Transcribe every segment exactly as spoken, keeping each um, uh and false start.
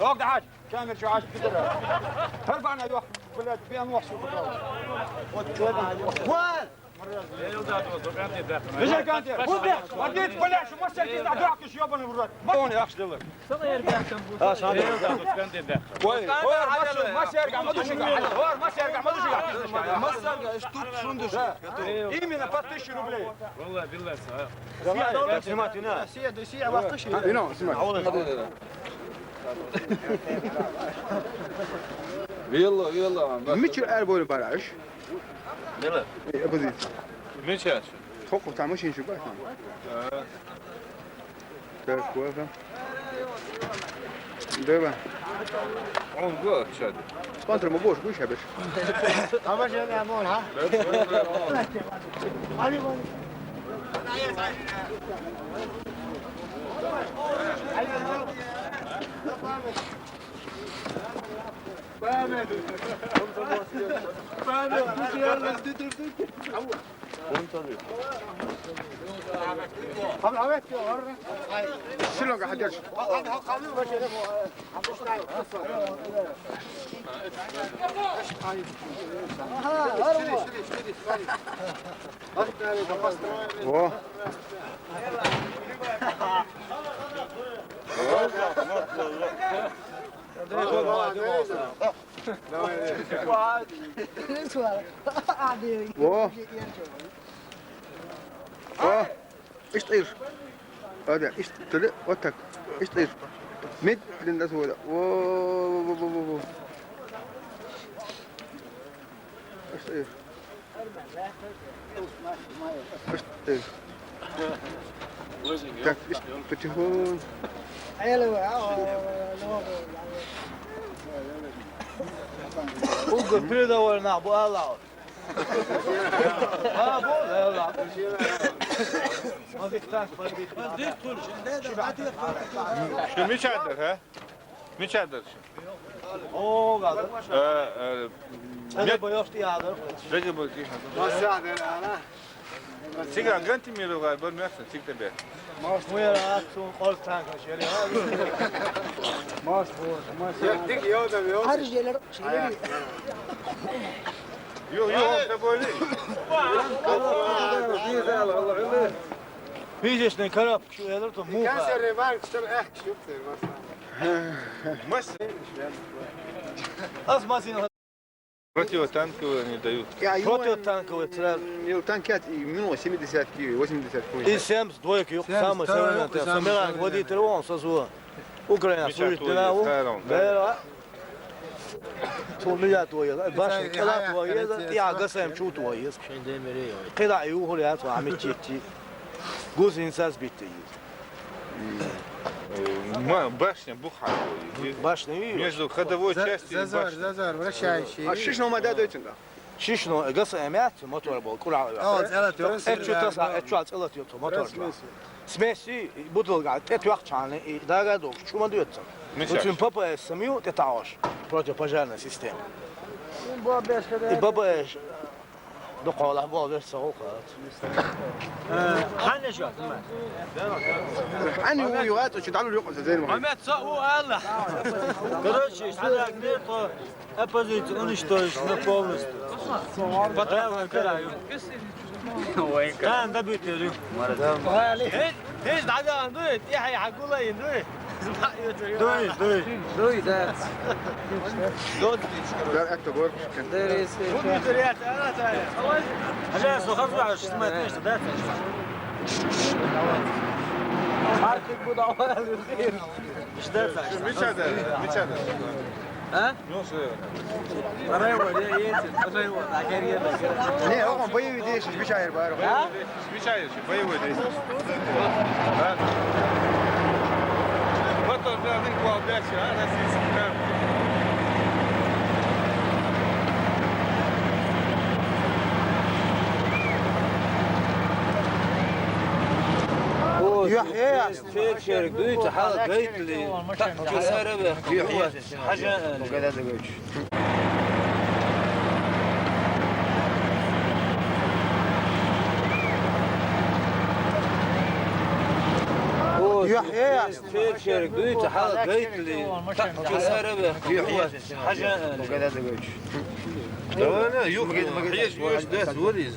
اقعد عاد. كامل شو عاد كده. هرب أنا يا أخي. بلاد بين وحش وبقى. وين؟ بيجي كان ده. وديت بلاش، ما سجلت أدراك شو يابا الوراد. ما هون يا أخي دلك. Aa, sen de. Koy, koy, ما سيرجع، ما دوشك. هو ما سيرجع، ما دوشك. ما سيرجع، إيش توك شون دوشك. Именно по тысяче рублей. والله بالله صح. Снимать, снимать. Снимать, снимать. Вела, вела. Мичи эр боли бараш. Вела. Э, оппозиция. Мичи эр. Хок там очень шуба. Так, кофе. Давай. Он год, чё ты? Контр мы больше, будешь обещать? А мы же не ОМОН, а? شلون قاعد يرجع؟ О. О. О. Иштир. Ада, ишт, тили, вот так. Иштир. Медленно туда. Во, во, во, во, во. Иштир. Иштир. Так, ишт, потихоньку. Угу, передавай на, буала. А, бу, э, ладно. Что, мичадыр, а? Мичадыр. О, ладно. Э, э, Sen de bu yoktu ya, dur. Recep bu ki. Maşallah, ana. Siga, ganti mi ruga, bol mersin, sik de be. Bu yere at, su, kol tanka, şöyle ya. Maş bu, maş. Yok, dik yolda, yolda. Her şeyler, şeyler. Yok, yok, da böyle. Видишь, не коробка, что я тут муха. Kanser var, işte, eh, yok, var. Mas. Az masina. Противотанковые они дают. Противотанковые сразу. Танки от, ну, семидесятки, восьмидесятки. И семьдесят двойки, самый современный. Самиран, водитель, он со зло. Украина служит динаву. Да. Тулмия твоя, башня, кела твоя, я гасаем чу твоя. Кела и ухуля твоя, мечети. Гузин саз битти. Ма башня буха. Башня. Между ходовой частью и башней. Зазор, зазор, вращающий. А шишно ма да дойчен да? Шишно, гаса эмят, мотор бол, кура. О, зала тёк. Эчу таса, эчу ацала тёк, мотор. Смеси, бутылка, тет вакчаны, и дага док, чума дуется. Учим П П С самю, тетаош, противопожарная система. И Б Б Ш. Дукъала бу версия окъат. Э, ханна жат? Ани у югат, учу далу юкъа зазер ма. Мамед са у Алла. Короче, что так нету, оппозицию уничтожить на полностью. Потом караю. Ой, как. Там добить. Эй, Эй, даган дуй, ти хай хагула ин дуй. Дуй, дуй. Дуй, да. Дуй, да. Да, это горбушка. Да, рейс. Буду терять, а, да. Аля, сухарь, а что смотришь, да? Артик буду, а, ждать. Мичада, мичада. А? Ну, что? Райвол, я ездил, райвол, а Гарри, да, Гарри. Не, он боевые действия, мичайр бар. А? Мичайр, боевые действия. Да. Вот он, да, не квал дальше, а, российский, да. О, Юхье, фельдшер, дуйта, хала гайтли. Так, чё, сара бе? Юхье. Хажа. О, Фельдшер дуйца, хьала гайтли, так, чура арабех, хьажа. Давай, юха, хьежа, юха, дас вариз.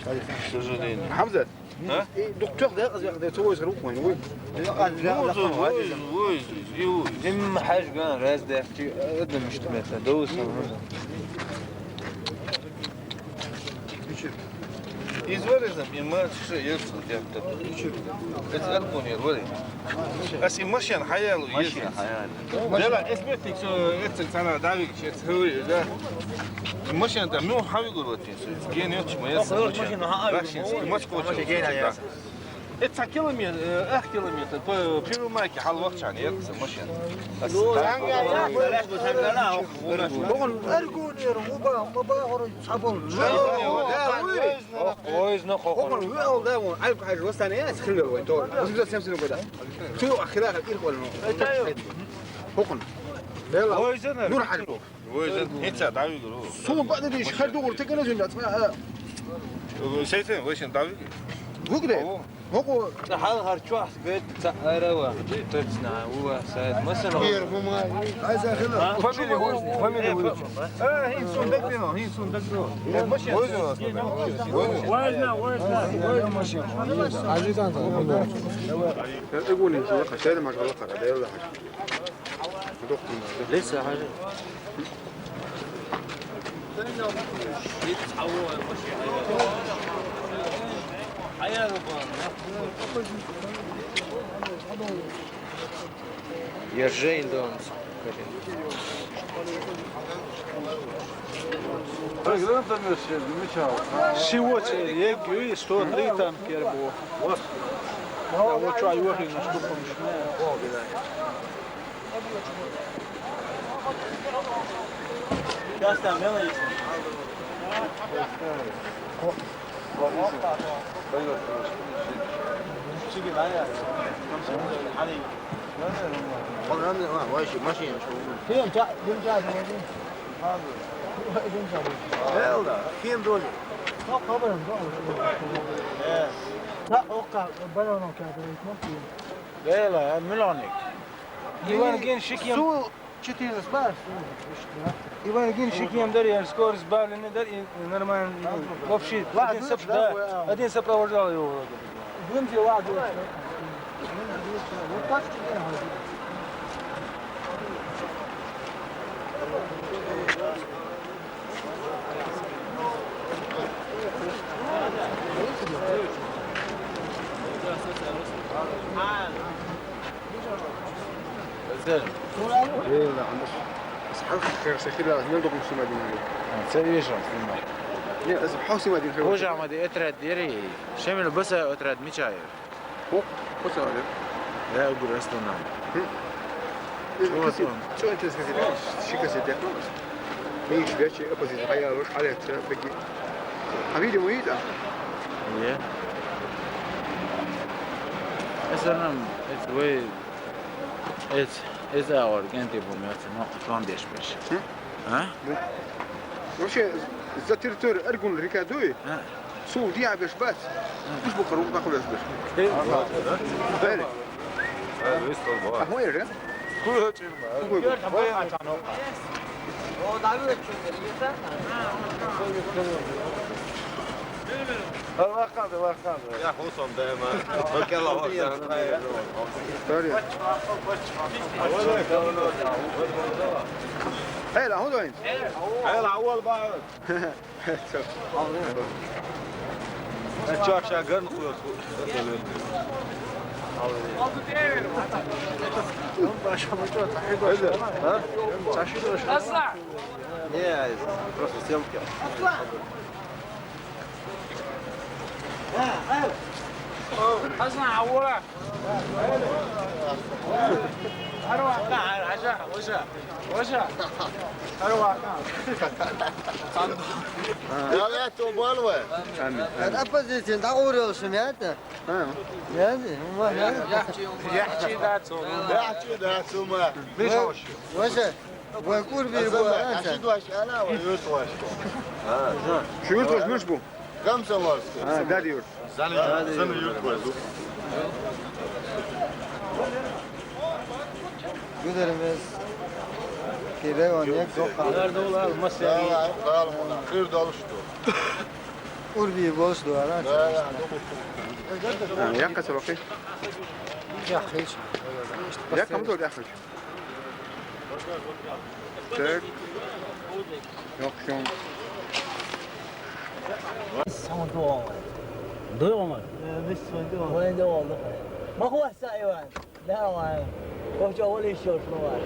К сожалению. Хьамзат? А? Дукха чохь декъаза яхаде, цо вайса рух вайн, вуй. Вуй, вуй, вуй, вуй. Им хьажа ган, раз дехчи, адам иштта метта, доуса, Иза варизам, и ма ша ерцал дехта. Эца аргун ер вари. Ас и машен хьаялу машен еза. Хьаялу. Дела, эс беттик со эцал цана давик шец хаври, да. Машен да, ну, хьавигур ватин со. Ген йоч ма яса машен. Машен, машен, машен ген яса. Э, цхьа километр, э, ах километр, по Первомайке хьалвахчан, э, машина. Вон аргунер, уба, уба, гори, цхьа бол. Ойзна, хохол. Вон, вон, Алп хьажа, вастане, я, схилвел, вон, то. Восемьдесят семь года. Цу ахира, как их, вон. Хохол. Ойзна. Нур хьажа. Вай, жен, хӀинца дӀавигар ву. Суна баъдадеш хӀара дугӀур текана зуьнда цкъа, а. Сейфен, вай шин дӀавигар. Вугде? Ово. ХӀокху. Цхьа хьал хӀара чохь гайта ца арава. Точно, вуа, сайт. Масала. Ай, за хила. Фамилия вуй, фамилия вуй. А, хин сун дагдино, хин сун дагдино. Вай, вай, вай. Вай, вай, вай. Вай, машин. Ажитан, да. Эгуни, шайда машгала кара, да, Аллах. لسه حاجة. Ержейн донс. Ши вочер, егги, сто три танкер бу. Да, вот что, айвахи на штуку. Иван Гин шикем. Су четыреста бар. Иван Гин шикем дар, я скорость сбавленный дар, и нормально, ну, вообще, один соп-, да, один сопровождал его вроде бы. Гунзи ладу. Вот так тебе надо. Зэр. Эла, андаш. Схьал хэр сахила, мел докум сима дин. Це вижу, сима. Не, аз хьо сима дин. Боже, амади отряд дери. Шемил баса отряд мичайр. О, о, савале. Я гур астана. Хм. Чего касет? Чего это касет? Ши касет, я помню. Миш бячи оппозиция, а я уж алетра беги. А видимо, и да. Е. Эсэрнэм, эц вэй, эц, эц аор гэнтэ бумэц, но тон деш беш. Хм? А? Ну. Вообще, за территорию Аргун река дуй? А? Сул диа беш бац. Миш бу кару баху беш беш. Э, да? Бери. Э, весь толба. А хой же? Куй хачир ма. Куй. Аллах ханды, Аллах ханды. Я хусом дэма. Окей, Аллах ханды. Sorry. Эй, ла худоин. Эй, ла авал ба. Чё, ща гарн хуёс. Не, просто съемки. Хазна, аура. Арваха, ажа, ожа. Ожа. Арваха. Давай, то болва. Амин. Оппозиция, да, урел шумят. А. Я, я. Яхчи да, цо. Яхчи да, цо ма. Миш. Ожа. Вай курби бу, а? Чё, юрт ваш мыш бу? Комсомольский. А, да, юрт. Заны, заны юрт ваш. Güzelimiz. Gidek oynayalım. Nerede olalım? Masaya. Sağ ol, sağ ol. Kır dalıştı. Urbi boş duvar, ha? Yakka çabuk. Yakka hiç. Yakka mı zor yakka hiç? Tek. Yok, yok. Sen de olma. Doyma. Ee, biz soydu. Oyunda oldu. Bak o sayı var. Ne var? Koca oğlu istiyor şunu var.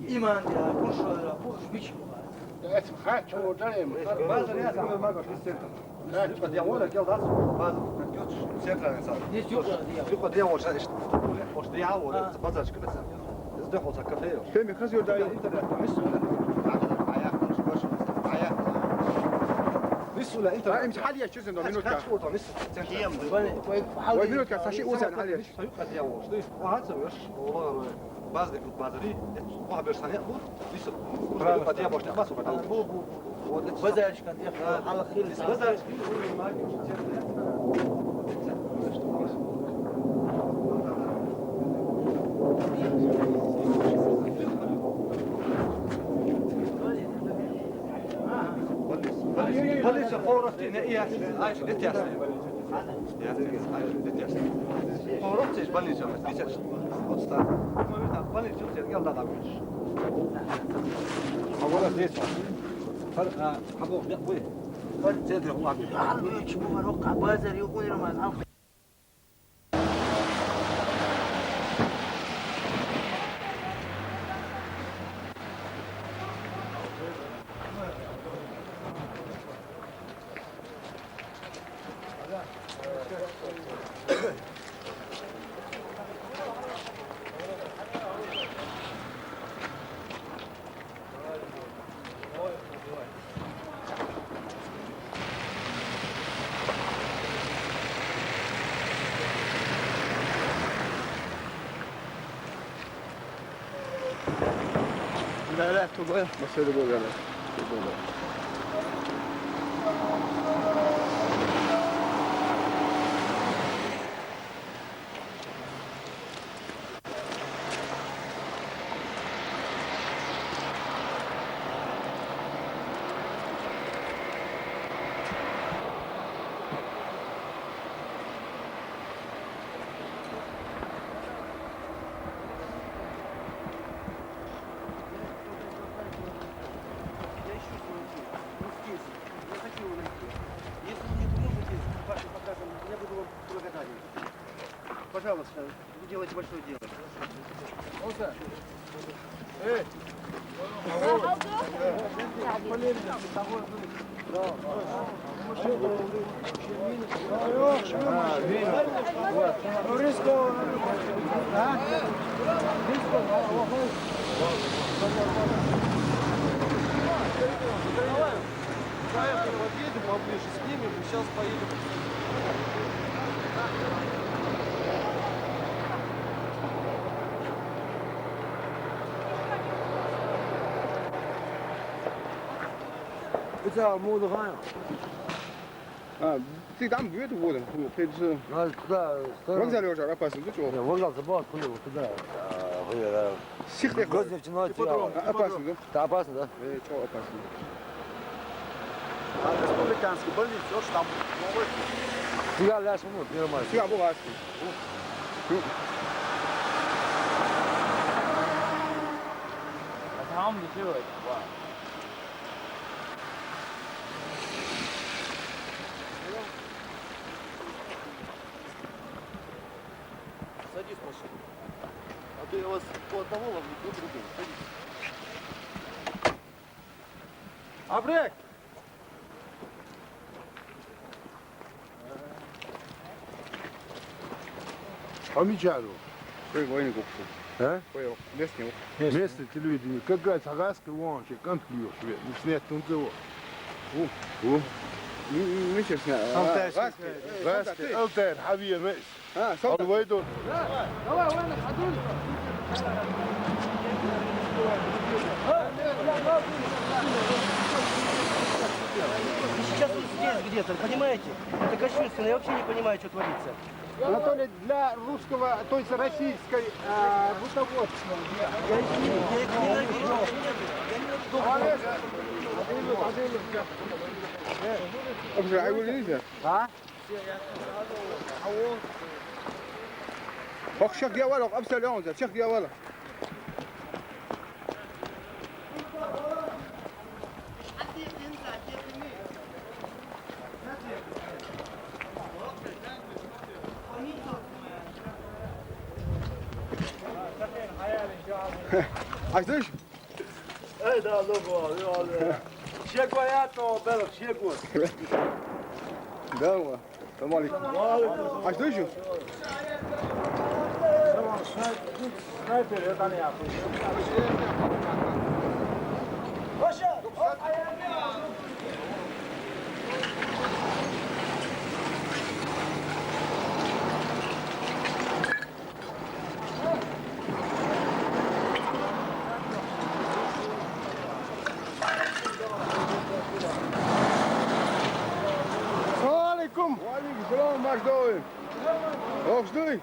İman ya, boş ver, boş, bir şey var. Bazı ne yapalım? Юкъа дигӀа вара, гел дац, базар куц, центра сар. Здесь юкъа дигӀа. Юкъа дигӀа вара, ша ишт. Ош дигӀа вара, базарчка беса. Здесь вот кафе. Феми, хаз юрда. Интернет, мисула. Мисула, интернет. А, им хал я, чё за минутка? Минутка, саши усан хал я. Юкъа дигӀа вара, что? Базар куц, базари. Ва берсани бу. Базарчка, базарчка. Полиция, форов, ты не я, ай, ты тясный. Я, ай, ты тясный. Форов, ты больница, ты тясный. Вот так. Больница, ты, я, да, да, видишь. А вот здесь. Центр. لا، لا، تو بقى. بس هذا بقى، لا. تو بقى. Я ищу своего сына. Он здесь. Я хочу его найти. Если он мне поможет здесь, вашим показом, я буду вам благодарен. Пожалуйста, вы делаете большое дело. Давай, давай, подъедем поближе, снимем, и сейчас поедем. It's a mother. А, ты там где-то вот, ну, ты же А, туда, в сторону. Вокзале уже опасно, ты чего? Не, вокзал забыл, откуда вот туда. А, вы, э, Сих ты Гвоздев тянула, Ипподром. А, опасно, да? Это опасно, да? Э, чего опасно? А республиканский больница, вот там. Сюда ляжем, вот, нормально. Сюда, бывает. Ну. А там ничего, это, ладно. Садись в машину. А то я вас то одного ловлю, то другого. Садись. Абрек! Хьо мичара ву? Хой вайна гукху. А? Хой местный ву. Местный телевидение. Какая цхьа гӀаскхи вон, ши кӀант лоьхуш ве. Снять тунца ву. Ву. Ву. М, м, мича сна? Алтайский. Газ-, газ-, алтайский. Алтайский, хьавиъ, мес. А, савта. Алвайду. Давай, вай, на ходу. Вы сейчас вот здесь где-то, понимаете? Это кощунственно, я вообще не понимаю, что творится. Анатолий, для русского, то есть российской, а, руководства. Я их не, я их ненавижу. Вообще, а его нельзя? А? Ох, чехка я вала, абсолютно, чехка я вала. Ай, слышь? Эй, да, добро, добро. Чего я то, Белов, чего? Да, ва. Салам алейкум. А что ещё? Снайпер, это не я. Салам алейкум. Ва алейкум салам, Машдой. Охшдуй.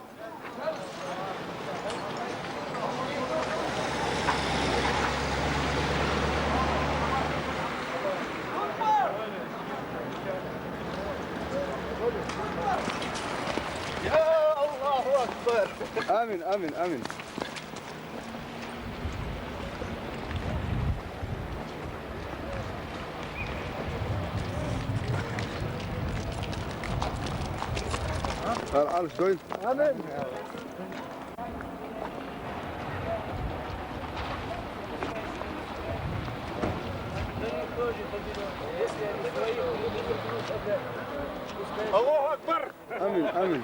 Я Аллаху Акбар. Амин, амин, амин. Ал, ал, стой. Амин. Аллаху Акбар! Амин, амин.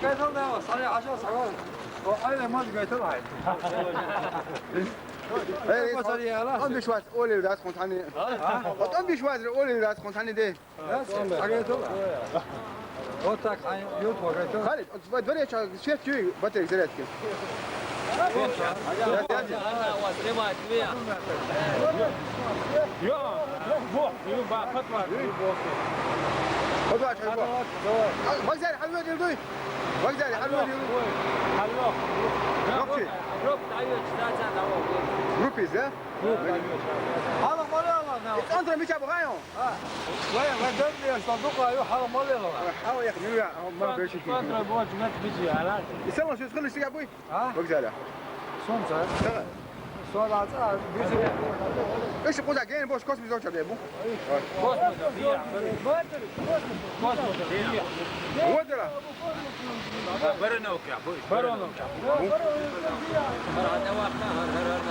Гайтал дава, сари аша сара. О, айла маз гайтал ай. Эй, сари ала. Он бишваз олил дас хунтани. А? Он бишваз олил дас хунтани де. Дас, а гайтал. Вот так, ай, ют ва гайтал. Халид, вот во дворе чё, свет чуй, батарейка зарядки. Снимать, меня. Йо, йо, бо, йо, ба, патва. Патва, чай, бо. Давай. А, вокзал, хальва дилдуй. Вокзал, хальва дилдуй. Алло. Рокчи. Рок, даё, читать, да, вот. Группиз, да? Группа. Алло, алло, алло, алло. Антра мича багайо. А. Вай, вай, дёрт миллион, что, ну, алло, алло, алло. Алло, я, ну, я, а, ма, беши. Антра, вот, нет, бежи, алло. И сама, что, скажи, что я бой? А? Вокзала. Солнце? Да. Солнце, а, бежи. Эши куда, ген, бош, космос, зоча, бебу. Космос, да, я. Космос, да, я. Вот, да. Барановка, бой. Барановка. Барановка, гар, гар, гар,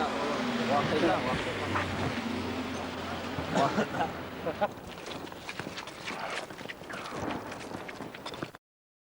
да.